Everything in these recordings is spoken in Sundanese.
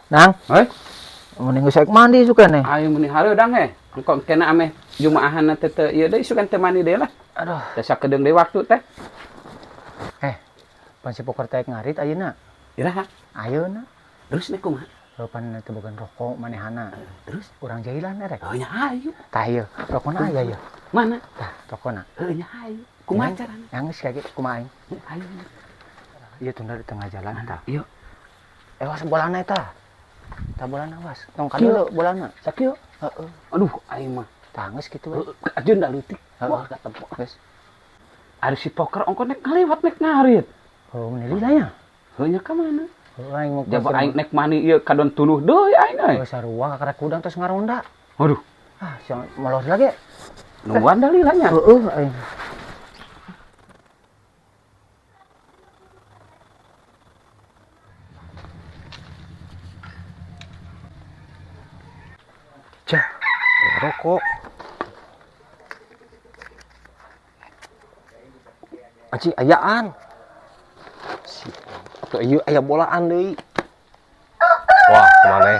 Nang, Hoi, mending geus mandi suka nih. Ayo meni hareudang he. Engkau kena ameh jumaahan teh teu ieu deui sugan teh mandi deui lah. Aduh, Teh sakedeung deui waktu teh. Eh, pan si poker teh ngarit ayeuna. Iraha. Ayeuna. Terus nek kumaha? Pan teu boga rokok manehana. Terus urang jailan erek. Oh nya ayo. Tah ieu, rokona aya ieu. Mana? Tah, rokona. Heuh nya ayo. Kumaha carana? Yang geus kayak kumaha aing? Ayo. Ieu tunda di tengah jalan tah. Ieu. Awas bolana eta. Tah bolana awas. Tong ka dieu bolana. Sakieu. Heeh. Aduh, aing mah. Tah geus kitu we. Ajeun da leutik. Wah, katempo. Geus. Ari si poker ongko nek ngaliwat nek ngarit. Oh, meuni lila nya. Heuh nya ka mana? Heuh aing mau Jaba aing nek mani ieu kadon tunuh deui aing euy. Heuh sarua kakara kudang terus ngaronda. Aduh. Ah, siang molor lagi. Nungguan da lila nya. Heeh aing. Cah, rokok. Anjing ayaan. Si atau ieu aya bolaan deui. Wah, maneh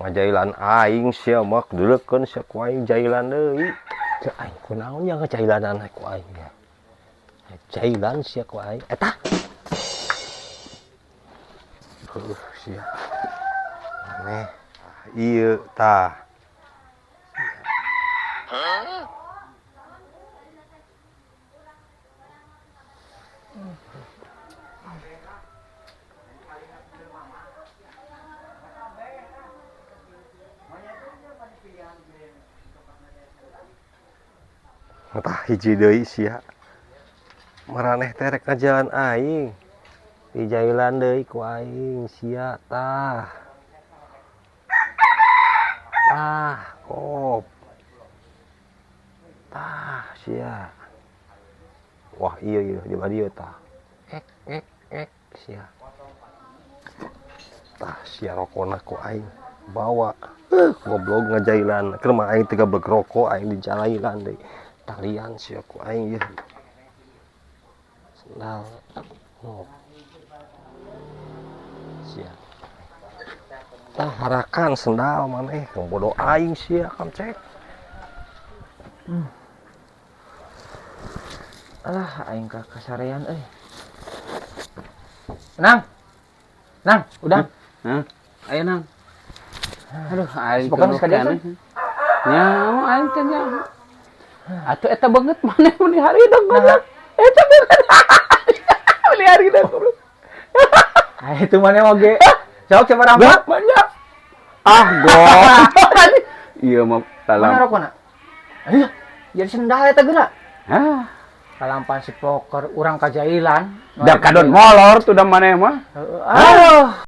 ngajailan aing sia mah deulekeun sia ku aing jailan deui. Ceu aing kunaon nya ngajailanan ku aing ya. Jailan sia ku aing. Eta. Heuh sia. Maneh ieu tah. Tah hiji deui sia. Maraneh teh rek ngajalan aing. Dijailan deui ku aing sia tah. Tah kop. Tah sia. Wah iya iya di dieu tah. Ek ek ek sia. Tah sia rokona ku aing bawa. Goblok ngajailan. Keur mah aing teu gablek rokok aing dijalailan deui. Talian sia ku aing ieu. Sendal. Oh. Sia. Tah harakan sendal maneh bodoh aing sia kam cek. Alah aing ka kasarean euy. Nang. Nang, udah. Hah? Ayo nang. Aduh, aing Bukan sekalian. Nya, aing teh nya. Atuh eta banget maneh meuni hareudang goblok. Eta banget. Meuni hareudang goblok. Ah itu maneh oge. Sok coba rampak. Banyak. Ah, goblok. Iya mah dalam. Mana rokona? Ayo, jadi sendal eta geura. Hah. Kalampan si poker urang kajailan. Da kadon molor tuh da maneh mah. Aduh.